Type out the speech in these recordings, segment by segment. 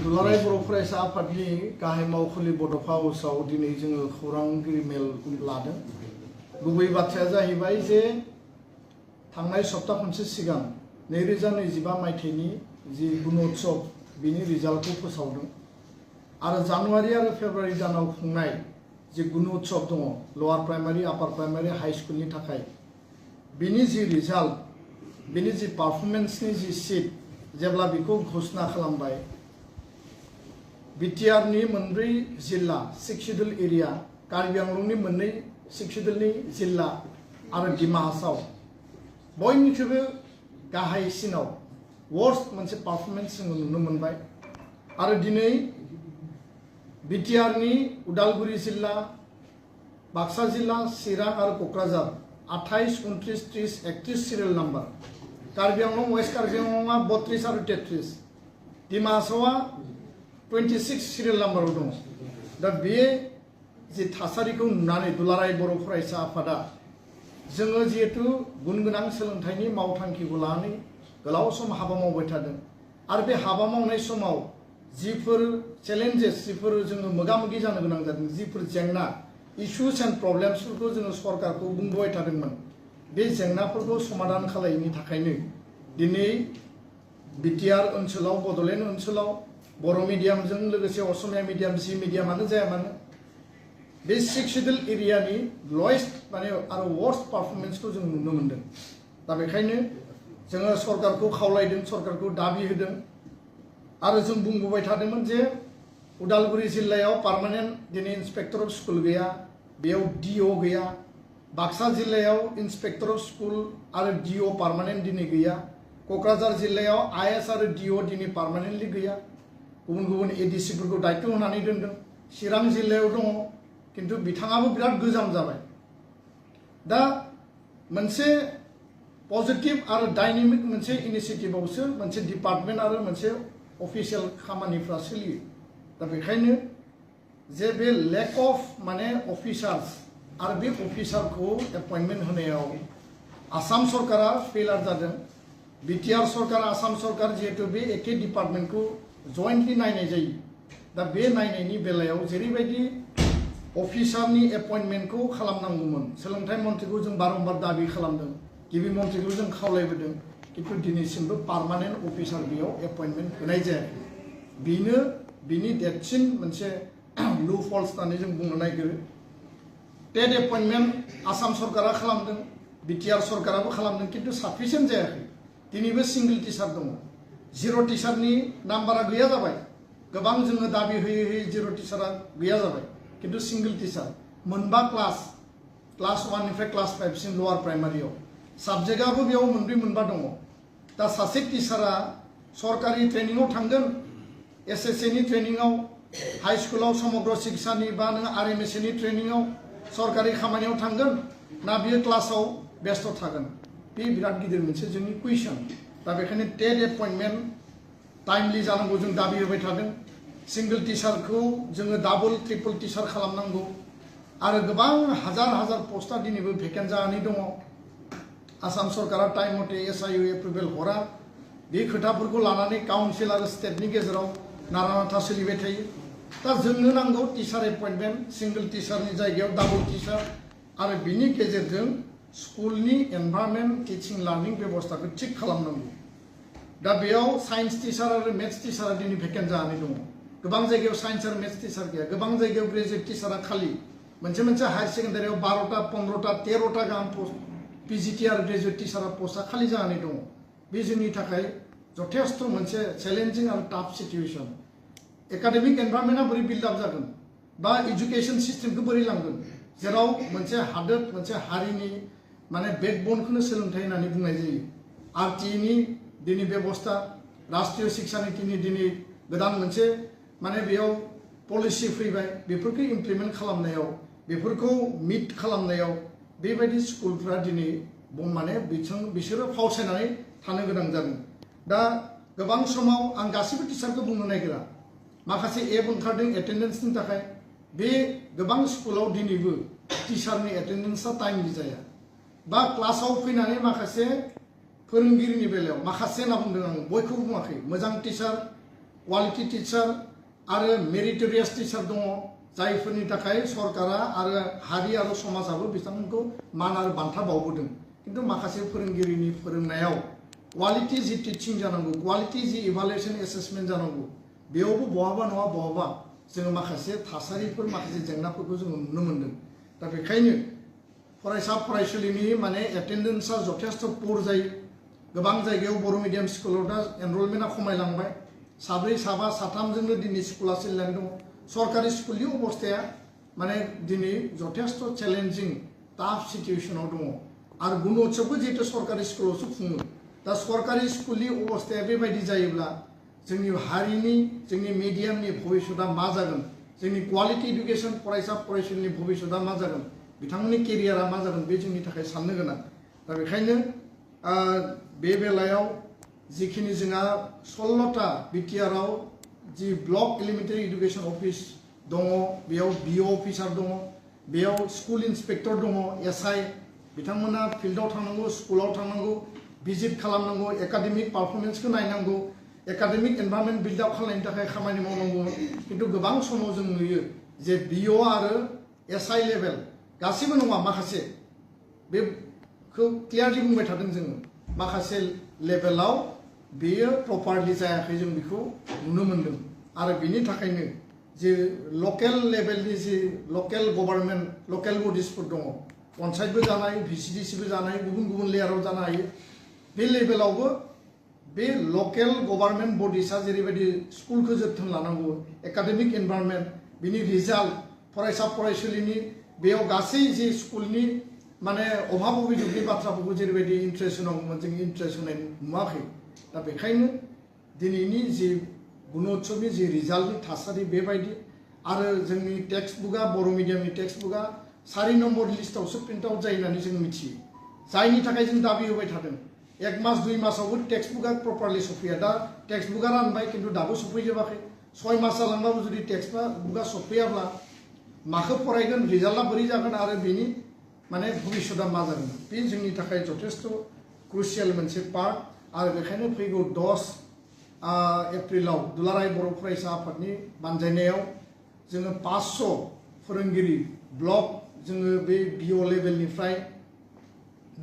दुलाराय बर' फरायसा आफादनि गाहाय मावखुलि बड'फा हाउसआव दिनै जोङो खौरांगिरि मेल लादों। गुबै बाथ्राया जाहैबाय जे थांनाय सप्ता खनसे सिगां 2025 मायथाइनि जि गुणोत्सव बिनि रिजाल्टखौ फोसावदों आरो जानुवारि आरो फेब्रुवारि दानाव खुंनाय जि गुणोत्सव दङ लवार प्राइमारि आपार प्राइमारि हाई स्कुलनि थाखाय बिनि जि रिजाल्ट बिनि जि पारफरमेन्सनि जि सीट जेब्ला बिखौ घोषणा खालामबाय बिटिआरनि मोनब्रै जिल्ला 6 शेड्यूल एरिया कार्बि आंलंनि मोननै 6 शेड्यूलनि जिल्ला आरो डिमा हासाव बयनिख्रुइबो गाहायसिनाव वर्स्ट मोनसे पारफरमेन्स जोङो नुनो मोनबाय आरो दिनै बिटिआरनि उदालगुरि जिल्ला बाक्सा जिल्ला चिरां आरो Kokrajhar 28, 29, 30, 31 serial number Karbi Anglong west Karbi आंलंआ 32 आरो 33 डिमा हासावआ 26 सिरियल नम्बराव दङ। दा बे जि थासारिखौ नुनानै दुलाराय बर' फरायसा आफादा जोङो जिहेतु गुन गोनां सोलोंथाइनि मावथांखिखौ लानानै गोलाव सम हाबा मावबाय थादों आरो बे हाबा मावनाय समाव जिफोर चेलेन्जेस जिफोर जोङो मोगा मोगि जानो गोनां जादों जिफोर जेंना इश्यूज एन्ड प्रब्लेम्सफोरखौ जोङो सरकारखौ बुंबाय थादोंमोन बे जेंनाफोरखौ समाधान खालामैनि थाखायनो दिनै बिटिआर ओनसोलाव बड'लेण्ड ओनसोलाव बर' मिडियामजों लोगोसे असमिया मिडियाम जि मिडियामानो जाया मानो बे 6 शेड्यूल एरियानि लवेस्ट माने आरो वर्स्ट पारफरमेन्सखौ जों नुनो मोनदों। दा बेखायनो जोङो सरकारखौ खावलायदों सरकारखौ दाबि होदों आरो जों बुंबोबाय थादोंमोन जे उदालगुरि जिल्लायाव पार्मानेन्ट दिनै इन्सपेक्टर अफ स्कुल गैया बेयाव डिअ गैया बाक्सा जिल्लायाव इन्सपेक्टर अफ स्कुल आरो डिअ पार्मानेन्ट दिनै गैया क'क्राझार जिल्लायाव आइएस आरो डिअ दिनै पार्मानेन्टलि गैया गुबुन गुबुन एडिसिफोरखौ दायित्व होनानै दोनदों चिरां जिल्लायाव दङ किन्तु बिथाङाबो बिराद गोजाम जाबाय। दा मोनसे पजिटिव आरो डायनेमिक मोनसे इनिशिएटिभआवसो मोनसे डिपार्टमेन्ट आरो मोनसे अफिसियेल खामानिफ्रा सोलियो। दा बेखायनो जे बे लेक अफ माने अफिसार्स आरो बे अफिसारखौ एपइन्टमेन्ट होनायाव आसाम सरकारा फेलार जादों। बिटिआर सरकार आसाम सरकार जिहेतु बे एके डिपार्टमेन्टखौ जइन्टलि नायनाय जायो। दा बे नायनायनि बेलायाव जेरैबायदि अफिसारनि एपइन्टमेन्टखौ खालामनांगौमोन सोलोंथाइ मन्थ्रिखौ जों बारम्बार दाबि खालामदों गिबि मन्थ्रिखौ जों खावलायबोदों किन्तु दिनैसिमबो पार्मानेन्ट अफिसार बेयाव एपइन्टमेन्ट होनाय जायाखै। बेनो बिनि देरसिन मोनसे लुप हल्स होननानै जों बुंनो नागिरो। टेट एपइन्टमेन्ट आसाम सरकारा खालामदों बिटिआर सरकाराबो खालामदों किन्तु साफिसियेन्ट जायाखै। दिनैबो सिंगल टिचार दङ जिर' टिचारनि नाम्बारा गैया जाबाय गोबां जोङो दाबि होयै होयै जिर' टिचारा गैया जाबाय किन्तु सिंगल टिचार मोनबा क्लास 1 निफ्राय क्लास 5 सिम लवार प्राइमारियाव साबजेक्टआबो बेयाव मोनब्रै मोनबा दङ। दा सासे टिचारा सरकारि ट्रेनिंआव थांगोन एसएसए नि ट्रेनिंआव हाई स्कुलाव समग्र शिक्षानि बा नों आरएमएसए नि ट्रेनिंआव सरकारि खामानियाव थांगोन ना बियो क्लासाव बेस्थ थागोन बे बिराद गिदिर मोनसे जोंनि कुइसन। दा बेखायनो टेट एपइन्टमेन्ट टाइमलि जानांगौ जों दाबि होबाय थादों। सिंगल टिचारखौ जोङो डाबल ट्रिपल टिचार खालामनांगौ आरो गोबां हाजार हाजार पस्टआ दिनैबो भेकेन्ट जानानै दङ। आसाम सरकारा टाइम मथे एसआइउ एप्रुभेल हरा बे खोथाफोरखौ लानानै काउन्सिल आरो स्टेटनि गेजेराव नारा-नाथा सोलिबाय थायो। दा जोंनो नांगौ टिचार एपइन्टमेन्ट सिंगल टिचारनि जायगायाव डाबल टिचार आरो बिनि गेजेरजों स्कुलनि एनभायरनमेन्ट टिचिं लार्निं बेबस्थाखौ थिक खालामनांगौ। दा बेयाव साइन्स टिचार आरो मेथ्स टिचारा दिनै भेकेन्ट जानानै दङ। गोबां जायगायाव साइन्स आरो मेथ्स टिचार गैया गोबां जायगायाव ग्रेजुवेट टिचारा खालि मोनसे हायार सेकेन्डारियाव 12टा 15टा 13टा गाहाम पोस्ट पिजिटि आरो ग्रेजुवेट टिचारा पस्टआ खालि जानानै दङ। बे जोंनि थाखाय जथेस्थ मोनसे चेलेन्जिं आरो टाफ सिचुएसन। एकाडेमिक एनभायरनमेन्टआ बोरै बिल्डआप जागोन बा एजुकेशन सिस्टेमखौ बोरै लांगोन जेराव मोनसे हादोर मोनसे हारिनि माने बेकबनखौनो सोलोंथाइ होननानै बुंनाय जायो। आरटिइनि दिनै बेबस्था राष्ट्रीय शिक्षा नीतिनि दिनै गोदान मोनसे माने बेयाव पलिसि फैबाय बेफोरखौ इमप्लिमेन्ट खालामनायाव बेफोरखौ मिट खालामनायाव बेबायदि स्कुलफ्रा दिनै माने बिसोरो फावसायनानै थानो गोनां जादों। दा गोबां समाव आं गासैबो टिचारखौ बुंनो नागिरा माखासे एप ओंखारदों एटेन्डेन्सनि थाखाय बे गोबां स्कुलाव दिनैबो टिचारनि एटेन्डेन्सआ टाइमलि जाया बा क्लासाव फैनानै माखासे फोरोंगिरिनि बेलायाव माखासे होनना बुंदों आं बयखौबो बुङाखै मोजां टिचार क्वालिटी टीचार आरो मेरिटोरियास टीचार दङ जायफोरनि थाखाय सरकारा आरो हारि आरो समाजाबो बिथांमोनखौ मान आरो बान्था बावबोदों किन्तु माखासे फोरोंगिरिनि फोरोंनायाव क्वालिटी जि टीचिं जानांगौ क्वालिटी जि इभालुएसन एसेसमेन्ट जानांगौ बेयावबो बहाबा नङा बहाबा जोङो माखासे थासारिफोर माखासे जेंनाफोरखौ जोङो नुनो मोन्दों दा बेखायनो फरायसा फरायसुलिनि माने एटेन्डेन्सआ जथेस्थ पुर जायो गोबां जायगायाव बर' मिडियाम स्कुलाव दा एनरलमेन्टआ खमायलांबाय साब्रै साबा साथामजोंनो दिनै स्कुला सोलिनानै दङ सरकारि स्कुलनि अबस्थाया माने दिनै जथेस्थ चेलेन्जिं टाफ सिचुएसनाव दङ आरो गुणोत्सवबो जिहेतु सरकारि स्कुलावसो खुङो दा सरकारि स्कुलनि अबस्थाया बेबायदि जायोब्ला जोंनि हारिनि जोंनि मिडियामनि भबिष्यतआ मा जागोन जोंनि क्वालिटी इडुकेसन फरायसा फरायसुलिनि भबिष्यतआ मा जागोन बिथांमोननि केरियारा मा जागोन बे जोंनि थाखाय साननो गोनां दा बेखायनो बे बेलायाव जिखिनि जोंहा 16टा बिटिआरआव जि ब्लक एलिमेन्टारि इडुकेसन अफिस दङ बेयाव बिअ अफिसार दङ बेयाव स्कुल इन्सपेक्टर दङ एसआइ बिथांमोना फिल्डआव थांनांगौ स्कुलाव थांनांगौ भिजिट खालामनांगौ एकाडेमिक पारफरमेन्सखौ नायनांगौ एकाडेमिक एनभायरनमेन्ट बिल्ड आप खालामनायनि थाखाय खामानि मावनांगौ किन्तु गोबां समाव जों नुयो जे बिअ आरो एसआइ लेभेल गासिबो नङा माखासे बेखौ क्लियारलि बुंबाय थादों जोङो माखासे लेभेलाव बेयो प्रपारलि जायाखै जों बेखौ नुनो मोन्दों आरो बिनि थाखायनो जे लकेल लेभेलनि जि लकेल गभर्नमेन्ट लकेल बडिसफोर दङ पन्सायतबो जानाय भिसिडिसिबो जानाय गुबुन गुबुन लेयाराव जानो हायो बे लेभेलावबो बे लकेल गभर्नमेन्ट बडिसा जेरैबायदि स्कुलखौ जोथोन लानांगौ एकाडेमिक एनभायरनमेन्ट बिनि रिजाल्ट फरायसा फरायसुलिनि बेयाव गासै जि स्कुलनि माने अभाब अभियोगनि बाथ्राफोरखौ जेरैबायदि इन्ट्रेस्ट होनांगौमोन जों इन्ट्रेस्ट होनाय नुवाखै दा बेखायनो दिनैनि जि गुणोत्सवनि जि रिजाल्टनि थासारि बेबायदि आरो जोंनि टेक्स्ट बुकआ बर' मिडियामनि टेक्स्ट बुकआ 4 नम्बर लिस्टआवसो प्रिन्ट आउट जायो होननानै जों मिथियो जायनि थाखाय जों दाबि होबाय थादों 1 मास 2 मासावबो टेक्स्ट बुकआ प्रपारलि सफैया दा टेक्स्ट बुकआ रानबाय किन्तु दाबो सफैजोबाखै 6 मास जालांबाबो जुदि टेक्स्ट बुकआ सफैयाब्ला माखौ फरायगोन रिजाल्टआ बोरै जागोन आरो बिनि माने भबिष्यतआ मा जागोन बे जोंनि थाखाय जथेस्थ क्रुसियेल मोनसे पार्ट आरो बेखायनो फैगौ 10 एप्रिलाव दुलाराय बर' फरायसा आफादनि बानजायनायाव जोङो 500 फोरोंगिरि ब्लक जोङो बे बिअ लेभेलनिफ्राय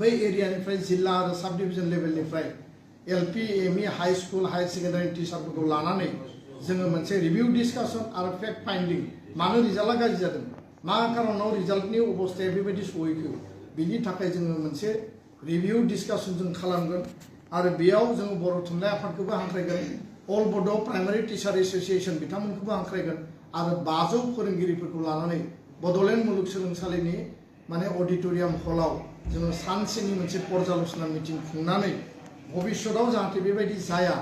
बै एरियानिफ्राय जिल्ला आरो साब डिभिजन लेभेलनिफ्राय LP ME high school higher secondary टिचारफोरखौ लानानै जोङो मोनसे रिभिउ डिसकासन आरो फेक्ट फाइन्डिं मानो रिजाल्टआ गाज्रि जादों मा कारनाव रिजाल्टनि अबस्थाया बेबायदि सहैखो बिनि थाखाय जोङो मोनसे रिभिउ डिसकासन जों खालामगोन आरो बेयाव जोङो बर' थुनलाइ आफादखौबो हांख्रायगोन अल बड' प्राइमारि टिचार एस'सिएसन बिथांमोनखौबो हांख्रायगोन आरो 500 फोरोंगिरिफोरखौ लानानै बड'लेण्ड मुलुगसोलोंसालिनि माने अडिट'रियाम हलाव जोङो सानसेनि मोनसे पर्यालोचना मिटिं खुंनानै भबिष्यतआव जाहाथे बेबायदि जाया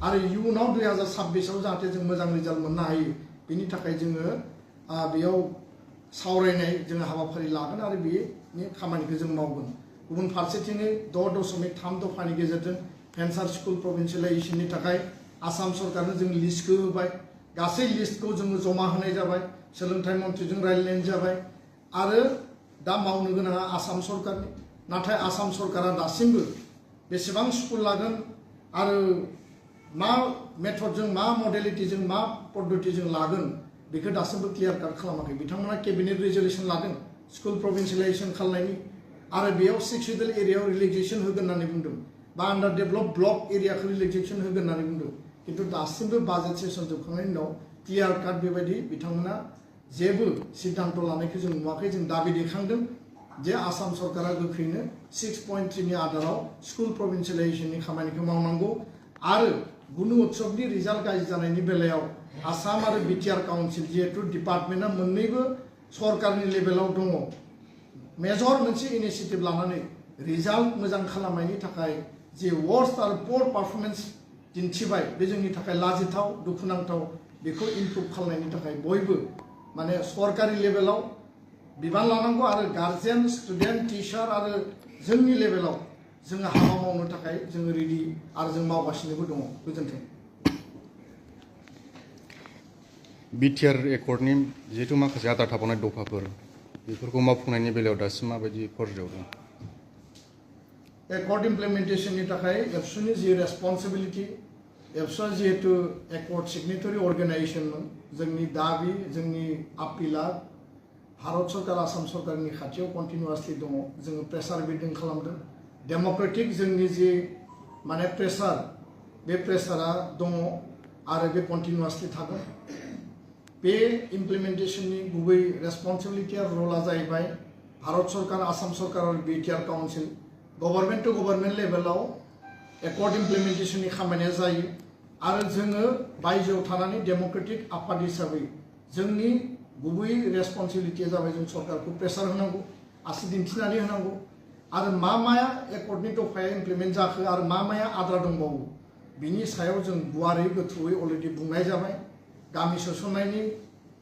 आरो इयुनाव 2026आव जाहाथे जों मोजां रिजाल्ट मोननो हायो बिनि थाखाय जोङो बेयाव सावरायनाय जोङो हाबाफारि लागोन आरो बेनि खामानिखौ जों मावगोन गुबुन फारसेथिङै 6.3 दफानि गेजेरजों भेन्सार स्कुल प्रभिन्सियेलाइजेसननि थाखाय आसाम सरकारनो जों लिस्टखौ होबाय गासै लिस्टखौ जोङो जमा होनाय जाबाय सोलोंथाइ मन्थ्रिजों रायज्लायनाय जाबाय आरो दा मावनो गोनाङा आसाम सरकारनि नाथाय आसाम सरकारा दासिमबो बेसेबां स्कुल लागोन आरो मा मेथडजों मा मडेलिटिजों मा पद्धतिजों लागोन बेखौ दासिमबो क्लियार काट खालामाखै बिथांमोना केबिनेट रिजोल्युसन लादों स्कुल प्रभिन्सियेलाइजेसन खालामनायनि आरो बेयाव 6 शिड्युल एरियायाव रिलेक्सेसन होगोन होननानै बुंदों बा आन्डार डेभलप ब्लक एरियाखौ रिलेक्सेसन होगोन होननानै बुंदों किन्तु दासिमबो बाजेट सेसन जोबखांनायनि उनाव क्लियार काट बेबायदि बिथांमोना जेबो सिद्धान्त लानायखौ जों नुवाखै जों दाबि दैखांदों जे आसाम सरकारा गोख्रैनो 6.3 नि आदाराव स्कुल प्रभिन्सियेलाइजेसननि खामानिखौ मावनांगौ आरो गुणोत्सवनि रिजाल्ट गाज्रि जानायनि बेलायाव आसाम आरो बिटिआर काउन्सिल जिहेतु डिपार्टमेन्टआ मोननैबो सरकारनि लेभेलाव दङ मेजर मोनसे इनिशिएटिभ लानानै रिजाल्ट मोजां खालामनायनि थाखाय जे वर्स्ट आरो पुअर पारफरमेन्स दिन्थिबाय बे जोंनि थाखाय लाजिथाव दुखुनांथाव बेखौ इमप्रुभ खालामनायनि थाखाय बयबो माने सरकारि लेभेलाव बिबान लानांगौ आरो गार्जेन स्टुडेन्ट टिचार आरो जोंनि लेभेलाव जोङो हाबा मावनो थाखाय जोङो रेडि आरो जों मावगासिनोबो दङ गोजोन्थों बिटिआर एकर्डनि जिहेतु माखासे आद्रा थाबावनाय दफाफोर बेफोरखौ मावफुंनायनि बेलायाव दासिम माबायदि पर्यायाव दं एकर्ड इमप्लिमेन्टेसननि थाखाय एबसुनि जि रेसपन्सिबिलिटि एबसुआ जिहेतु एकर्ड सिगनेटरि अर्गेनाइजेसनमोन जोंनि दाबि जोंनि आपिला भारत सरकार आसाम सरकारनि खाथियाव कन्टिनिउआसलि दङ जोङो प्रेसार बिल्डिं खालामदों डेम'क्रेटिक जोंनि जि माने प्रेसार बे प्रेसारा दङ आरो बे कन्टिनिउआसलि थागोन बे इमप्लिमेन्टेसननि गुबै रेसपन्सिबिलिटिया रला जाहैबाय भारत सरकार आसाम सरकार आरो BTR council government to government लेभेलाव एकर्ड इमप्लिमेन्टेसननि खामानिया जायो आरो जोङो बायजोआव थानानै डेम'क्रेटिक आफाद हिसाबै जोंनि गुबै रेसपन्सिबिलिटिया जाबाय जों सरकारखौ प्रेसार होनांगौ आसि दिन्थिनानै होनांगौ आरो मा माया एकर्डनि दफाया इमप्लिमेन्ट जाखो आरो मा माया आद्रा दंबावो बिनि सायाव जों गुवारै गोथौयै अलरेडि बुंनाय जाबाय गामि सोसननायनि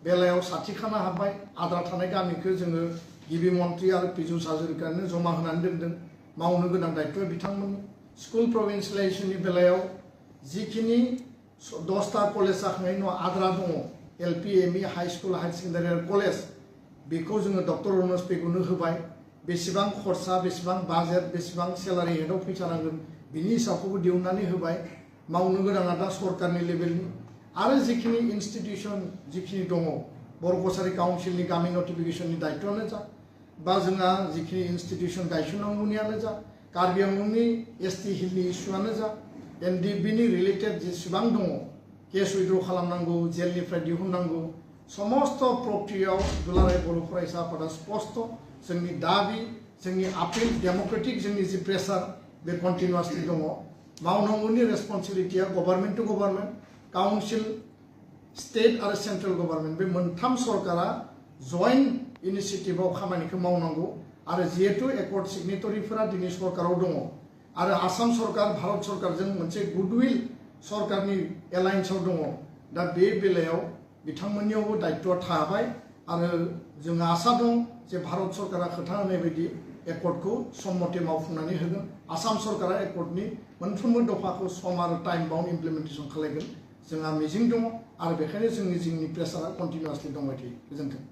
बेलायाव साथि खाना हाबबाय आद्रा थानाय गामिखौ जोङो गिबि मन्थ्रि आरो पीयूष हाजरिकानो जमा होनानै दोनदों मावनो गोनां दायित्वआ बिथांमोननि स्कुल प्रभिन्सियेलाइजेसननि बेलायाव जिखिनि 10टा कलेज जाखांनायनि उनाव आद्रा दङ LP ME high school higher secondary आरो कलेज बेखौ जोङो डक्टर रनज पेगुनो होबाय बेसेबां खरसा बेसेबां बाजेट बेसेबां सेलारि हेडआव फैसा नांगोन बिनि हिसाबखौबो दिहुननानै होबाय मावनो गोनाङा दा सरकारनि लेभेलनि आरो जिखिनि इनस्टिटिउसन जिखिनि दङ बर' कछारी काउन्सिलनि गामि नटिफिकेसननि दायित्वआनो जा बा जोंहा जिखिनि इनस्टिटिउसन गायसननांगौनियानो जा कार्बि आंलंनि एसटि हिलनि इस्युआनो जा एनडिबिनि रिलेटेड जेसेबां दङ केस उइड्र खालामनांगौ जेलनिफ्राय दिहुननांगौ समस्त प्रक्रियायाव दुलाराय बर' फरायसा आफादा स्पष्ट जोंनि दाबि जोंनि आपिल डेम'क्रेटिक जोंनि जि प्रेसार बे कन्टिनिउआसलि दङ मावनांगौनि रेसपन्सिबिलिटिया government to government council state आरो सेन्ट्रेल गभर्नमेन्ट बे मोनथाम सरकारा जइन्ट इनिसिएटिभआव खामानिखौ मावनांगौ आरो जिहेतु एकर्ड सिगनेटरिफोरा दिनै सरकाराव दङ आरो आसाम सरकार भारत सरकारजों मोनसे गुडविल सरकारनि एलायन्सआव दङ दा बे बेलायाव बिथांमोननियावबो दायित्वआ थाबाय आरो जोंहा आसा दं जे भारत सरकारा खोथा होनाय बायदि एकर्डखौ सम मथे मावफुंनानै होगोन आसाम सरकारा एकर्डनि मोनफ्रोमबो दफाखौ सम आरो टाइम बाउन्ड इमप्लिमेन्टेसन खालामगोन जोंहा मिजिं दङ आरो बेखायनो जोंनि प्रेसारा कन्टिनिउआसलि दंबाय थायो गोजोन्थों